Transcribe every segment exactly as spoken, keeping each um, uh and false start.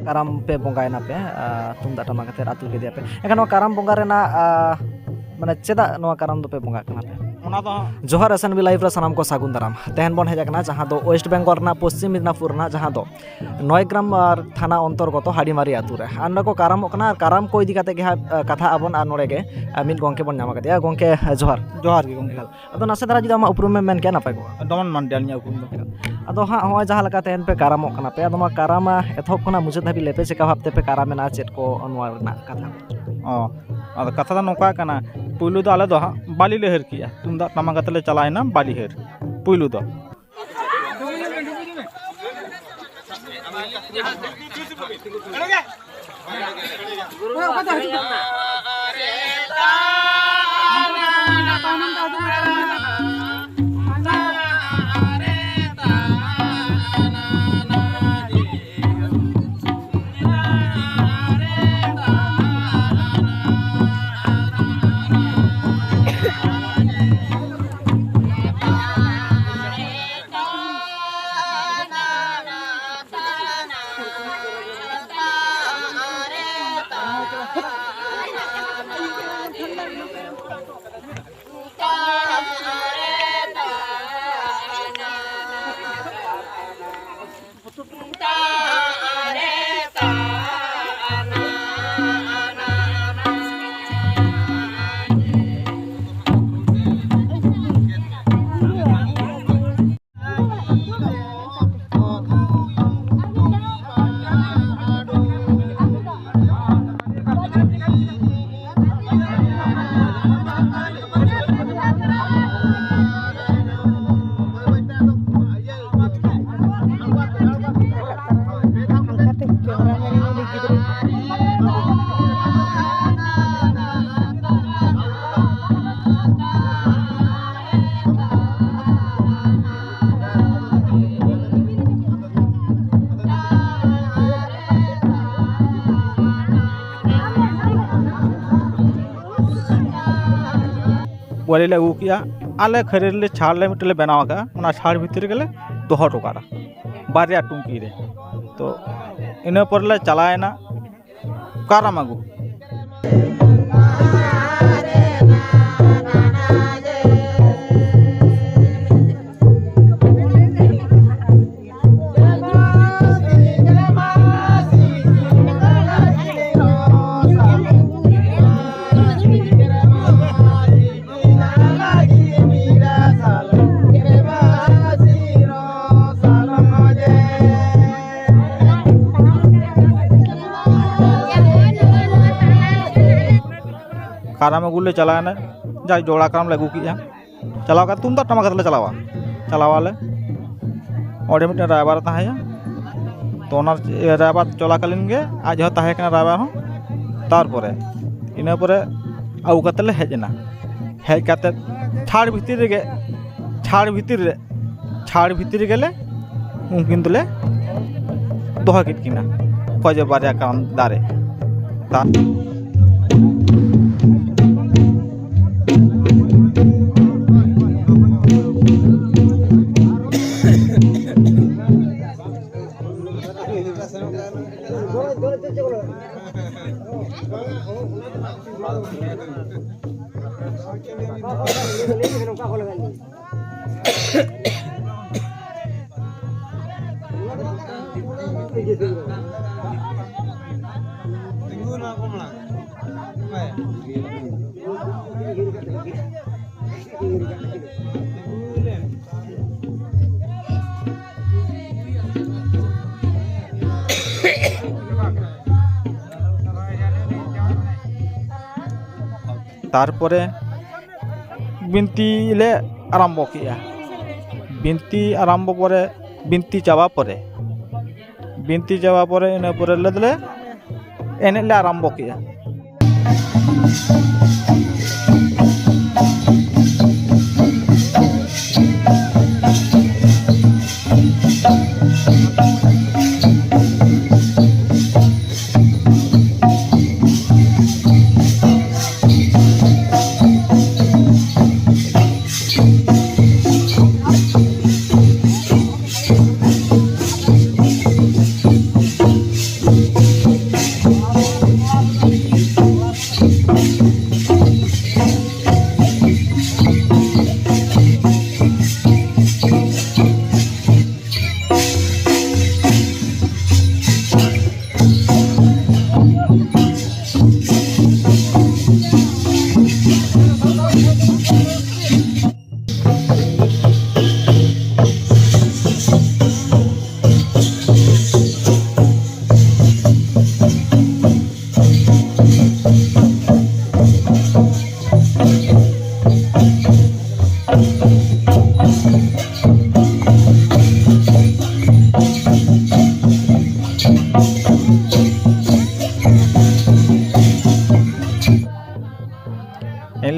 ᱠᱟᱨᱟᱢ ᱯᱮ ᱵᱚᱸᱜᱟᱭᱮᱱᱟ ᱯᱮ, ᱟᱨ ᱛᱩᱢᱫᱟᱜ ᱴᱟᱢᱟᱠ ᱟᱛᱮ ᱟᱹᱛᱩ ᱠᱮᱫᱮᱭᱟ ᱯᱮ, ᱮᱱᱠᱷᱟᱱ ᱱᱚᱣᱟ ᱠᱟᱨᱟᱢ ᱵᱚᱸᱜᱟ ᱨᱮᱱᱟᱜ, ᱟᱨ, ᱢᱟᱱᱮ, ᱪᱮᱫᱟᱜ ᱱᱚᱣᱟ ᱠᱟᱨᱟᱢ ᱫᱚᱯᱮ ᱵᱚᱸᱜᱟᱜ ᱠᱟᱱᱟ ᱯᱮ? ᱚᱱᱟ ᱫᱚ ᱦᱟᱸᱜ ᱡᱚᱦᱟᱨ ᱮᱥ ᱮᱱ ᱵᱤ ᱞᱟᱭᱤᱵᱷ ᱨᱮ ᱥᱟᱱᱟᱢ ᱠᱚ ᱥᱟᱹᱜᱩᱱ ᱫᱟᱨᱟᱢ᱾ ᱛᱮᱦᱮᱧ ᱵᱚᱱ ᱦᱮᱡ ᱟᱠᱟᱱᱟ ᱡᱟᱦᱟᱸ ᱫᱚ ᱳᱭᱮᱥᱴ ᱵᱮᱝᱜᱚᱞ ᱨᱮᱱᱟᱜ ᱯᱚᱥᱪᱤᱢ ᱢᱮᱫᱽᱱᱟᱯᱩᱨ ᱨᱮᱱᱟᱜ, ᱡᱟᱦᱟᱸ ᱫᱚ ᱱᱚᱭᱜᱨᱟᱢ ᱟᱨ ᱛᱷᱟᱱᱟ ᱚᱱᱛᱚᱨᱜᱚᱛᱚ ᱦᱟᱰᱤᱢᱟᱨᱤ ᱟᱹᱛᱩ ᱨᱮ᱾ ᱟᱨ ᱱᱚᱰᱮ ᱠᱚ ᱠᱟᱨᱟᱢᱚᱜ ᱠᱟᱱᱟ, ᱟᱨ ᱠᱟᱨᱟᱢ ᱠᱚ ᱤᱫᱤ ᱠᱟᱛᱮ ᱜᱮ ᱦᱟᱸᱜ, ᱟ, ᱠᱟᱛᱷᱟ ᱟᱵᱚᱱ, ᱟᱨ ᱱᱚᱰᱮ ᱜᱮ, ᱟ, ᱢᱤᱫ ᱜᱚᱢᱠᱮ ᱵᱚᱱ ᱧᱟᱢ ᱟᱠᱟᱫᱮᱭᱟ᱾ ᱜᱚᱢᱠᱮ, ᱡᱚᱦᱟᱨ᱾ ᱡᱚᱦᱟᱨ ᱜᱮ ᱜᱚᱢᱠᱮ᱾ ᱟᱫᱚ ᱱᱟᱥᱮ ᱫᱷᱟᱨᱟ ᱡᱩᱫᱤ ᱟᱢᱟᱜ ᱩᱯᱨᱩᱢ ᱮᱢ ᱢᱮᱱ ᱠᱮᱭᱟ, ᱱᱟᱯᱟᱭ ᱠᱚᱜᱼᱟ᱾ ᱰᱚᱢᱚᱱ ᱢᱟᱱᱰᱤ ᱟᱹᱞᱤᱧᱟᱜ ᱩᱯᱨᱩᱢ ᱫᱚ᱾ ᱟᱫᱚ ᱦᱟᱸᱜ, ᱱᱚᱜᱼᱚᱭ ᱡᱟᱦᱟᱸ ᱞᱮᱠᱟ ᱛᱮᱦᱮᱧ ᱯᱮ ᱠᱟᱨᱟᱢᱚᱜ ᱠᱟᱱᱟ ᱯᱮ, ᱟᱫᱚ ᱱᱚᱣᱟ ᱠᱟᱨᱟᱢ, ᱟ, ᱮᱛᱚᱦᱚᱵ ᱠᱷᱚᱱᱟᱜ ᱢᱩᱪᱟᱹᱫ ᱫᱷᱟᱹᱵᱤᱡ ᱞᱟᱹᱭ ᱯᱮ, ᱪᱮᱠᱟ ᱵᱷᱟᱵ ᱛᱮᱯᱮ ᱠᱟᱨᱟᱢ ᱮᱱᱟ, ᱪᱮᱫ ᱠᱚ ᱱᱚᱣᱟ ᱨᱮᱱᱟᱜ ᱠᱟᱛᱷᱟ ᱠᱚ? ᱚ, ᱟᱫᱚ ᱠᱟᱛᱷᱟ ᱫᱚ ᱱᱚᱝᱠᱟ ᱠᱟᱱᱟ, ᱯᱩᱭᱞᱩ ᱫᱚ ᱟᱞᱮ ᱫᱚ ᱦᱟᱸᱜ ᱵᱟᱹᱞᱤ ᱞᱮ ᱦᱟᱹᱨ ᱠᱮᱜᱼᱟ, ᱛᱩᱢᱫᱟᱜ ᱴᱟᱢᱟᱠ ᱟᱛᱮ ᱞᱮ ᱪᱟᱞᱟᱣᱮᱱᱟ ᱵᱟᱹᱞᱤ ᱦᱟᱹᱨ᱾ ᱯᱩᱭᱞᱩ ᱫᱚ ᱵᱩᱣᱟᱹᱞᱤ ᱞᱮ ᱟᱹᱜᱩ ᱠᱮᱜᱼᱟ, ᱟᱞᱮ ᱠᱷᱟᱹᱨᱟᱹᱭ ᱨᱮᱞᱮ ᱪᱷᱟᱲ ᱞᱮ ᱢᱤᱫᱴᱮᱱ ᱞᱮ ᱵᱮᱱᱟᱣ ᱟᱠᱟᱫᱼᱟ, ᱚᱱᱟ ᱪᱷᱟᱲ ᱵᱷᱤᱛᱤᱨ ᱨᱮᱜᱮ ᱞᱮ ᱫᱚᱦᱚ ᱦᱚᱴᱚ ᱠᱟᱜᱼᱟ ᱵᱟᱨᱭᱟ ᱴᱩᱝᱠᱤ ᱨᱮ᱾ ᱛᱚ ᱤᱱᱟᱹ ᱯᱚᱨᱮ ᱞᱮ ᱪᱟᱞᱟᱣᱮᱱᱟ ᱠᱟᱨᱟᱢ ᱟᱹᱜᱩ᱾ ᱠᱟᱨᱟᱢ ᱟᱹᱜᱩ ᱞᱮ ᱪᱟᱞᱟᱣᱮᱱᱟ, ᱡᱟᱭ ᱡᱚᱲᱟ ᱠᱟᱨᱟᱢ ᱞᱮ ᱟᱹᱜᱩ ᱠᱮᱜᱼᱟ᱾ ᱪᱟᱞᱟᱣ ᱠᱟᱛᱮ ᱛᱩᱢᱫᱟᱜ ᱴᱟᱢᱟᱠ ᱠᱟᱛᱮ ᱞᱮ ᱪᱟᱞᱟᱣᱟ᱾ ᱪᱟᱞᱟᱣᱟᱞᱮ, ᱚᱸᱰᱮ ᱢᱤᱫᱴᱮᱱ ᱨᱟᱭᱵᱟᱨ ᱛᱟᱦᱮᱸᱭᱟ᱾ ᱛᱚ ᱚᱱᱟ ᱨᱟᱭᱵᱟᱨ ᱪᱚᱞᱟᱠᱟᱞᱤᱱ ᱜᱮ ᱟᱡ ᱦᱚᱸ ᱛᱟᱦᱮᱸ ᱠᱟᱱᱟ ᱨᱟᱭᱵᱟᱨ ᱦᱚᱸ᱾ ᱛᱟᱨᱯᱚᱨᱮ ᱤᱱᱟᱹ ᱯᱚᱨᱮ ᱟᱹᱜᱩ ᱠᱟᱛᱮ ᱞᱮ ᱦᱮᱡ ᱮᱱᱟ᱾ ᱦᱮᱡ ᱠᱟᱛᱮ ᱪᱷᱟᱲ ᱵᱷᱤᱛᱤᱨ ᱨᱮᱜᱮ, ᱪᱷᱟᱲ ᱵᱷᱤᱛᱤᱨ ᱨᱮ, ᱪᱷᱟᱲ ᱵᱷᱤᱛᱤᱨ ᱨᱮᱜᱮᱞᱮ ᱩᱱᱠᱤᱱ ᱫᱚᱞᱮ ᱫᱚᱦᱚ ᱠᱮᱫ ᱠᱤᱱᱟ᱾ ᱚᱠᱚᱭ ᱡᱮ ᱵᱟᱨᱭᱟ ᱠᱟᱨᱟᱢ ᱫᱟᱨᱮ᱾ ᱛᱟ- ᱛᱟᱨᱯᱚᱨᱮ ᱵᱤᱱᱛᱤ ᱞᱮ ᱟᱨᱟᱢᱵᱚ ᱠᱮᱜᱼᱟ᱾ ᱵᱤᱱᱛᱤ ᱟᱨᱟᱢᱵᱚ ᱯᱚᱨᱮ, ᱵᱤᱱᱛᱤ ᱪᱟᱵᱟ ᱯᱚᱨᱮ, ᱵᱤᱱᱛᱤ ᱪᱟᱵᱟ ᱯᱚᱨᱮ, ᱤᱱᱟᱹ ᱯᱚᱨᱮ ᱞᱮ ᱫᱚᱞᱮ ᱮᱱᱮᱡ ᱞᱮ ᱟᱨᱟᱢᱵᱚ ᱠᱮᱜᱼᱟ᱾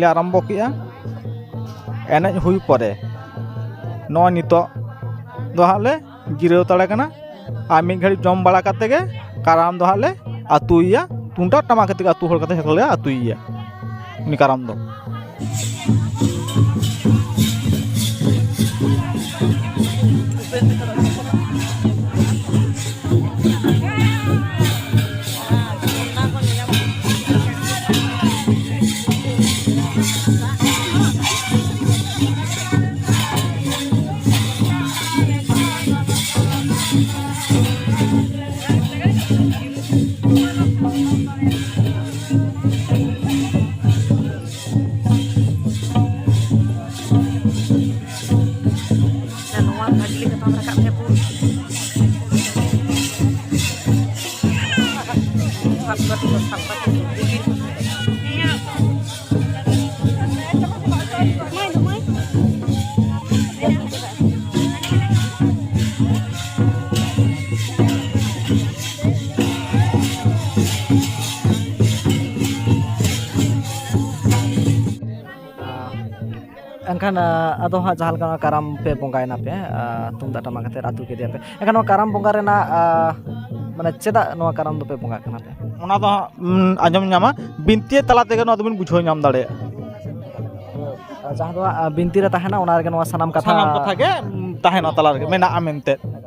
ᱞᱮ ᱟᱨᱟᱢᱵᱚ ᱠᱮᱜᱼᱟ᱾ ᱮᱱᱮᱡ ᱦᱩᱭ ᱯᱚᱨᱮ ᱱᱚᱜᱼᱚᱭ ᱱᱤᱛᱚᱜ ᱫᱚ ᱦᱟᱸᱜ ᱞᱮ ᱡᱤᱨᱟᱹᱣ ᱦᱟᱛᱟᱲ ᱠᱟᱱᱟ᱾ ᱟᱨ ᱢᱤᱫ ᱜᱷᱟᱹᱲᱤᱡ ᱡᱚᱢ ᱵᱟᱲᱟ ᱠᱟᱛᱮ ᱜᱮ ᱠᱟᱨᱟᱢ ᱫᱚ ᱦᱟᱸᱜ ᱞᱮ ᱟᱹᱛᱩᱭᱮᱭᱟ᱾ ᱛᱩᱢᱫᱟᱜ ᱴᱟᱢᱟᱠ ᱠᱟᱛᱮ ᱜᱮ ᱟᱹᱛᱩ ᱦᱚᱲ ᱠᱟᱛᱮ ᱡᱷᱚᱛᱚ ᱞᱮ ᱟᱹᱛᱩᱭᱮᱭᱟ ᱩᱱᱤ ᱠᱟᱨᱟᱢ ᱫᱚ᱾ ᱱᱚᱣᱟ ᱵᱷᱟᱜᱤ ᱞᱮᱠᱟ ᱵᱟᱢ ᱨᱟᱠᱟᱵ ᱛᱟᱦᱮᱸ ᱯᱩᱨ᱾ ᱮᱱᱠᱷᱟᱱ, ᱟ, ᱟᱫᱚ ᱦᱟᱸᱜ ᱡᱟᱦᱟᱸ ᱞᱮᱠᱟ ᱱᱚᱣᱟ ᱠᱟᱨᱟᱢ ᱯᱮ ᱵᱚᱸᱜᱟᱭᱮᱱᱟ ᱯᱮ, ᱟ, ᱛᱩᱢᱫᱟᱜ ᱴᱟᱢᱟᱠ ᱟᱛᱮ ᱟᱹᱛᱩ ᱠᱮᱫᱮᱭᱟ ᱯᱮ, ᱮᱱᱠᱷᱟᱱ ᱱᱚᱣᱟ ᱠᱟᱨᱟᱢ ᱵᱚᱸᱜᱟ ᱨᱮᱱᱟᱜ, ᱟ, ᱢᱟᱱᱮ ᱪᱮᱫᱟᱜ ᱱᱚᱣᱟ ᱠᱟᱨᱟᱢ ᱫᱚᱯᱮ ᱵᱚᱸᱜᱟᱜ ᱠᱟᱱᱟ ᱯᱮ? ᱚᱱᱟ ᱫᱚ ᱦᱟᱸᱜ, ᱩᱢ, ᱟᱸᱡᱚᱢ ᱧᱟᱢᱟ, ᱵᱤᱱᱛᱤ ᱛᱟᱞᱟ ᱛᱮᱜᱮ ᱱᱚᱣᱟ ᱫᱚᱵᱤᱱ ᱵᱩᱡᱷᱟᱹᱣ ᱧᱟᱢ ᱫᱟᱲᱮᱭᱟᱜᱼᱟ᱾ ᱟ, ᱡᱟᱦᱟᱸ ᱫᱚ ᱦᱟᱸᱜ, ᱟ, ᱵᱤᱱᱛᱤ ᱨᱮ ᱛᱟᱦᱮᱱᱟ, ᱚᱱᱟ ᱨᱮᱜᱮ ᱱᱚᱣᱟ ᱥᱟᱱᱟᱢ ᱠᱟᱛᱷᱟ ᱥᱟᱱᱟᱢ ᱠᱟᱛᱷᱟ ᱜᱮ, ᱩᱢ, ᱛᱟᱦᱮᱱᱟ, ᱛᱟᱞᱟ ᱨᱮᱜᱮ ᱢᱮᱱᱟᱜᱼᱟ ᱢᱮᱱᱛᱮ᱾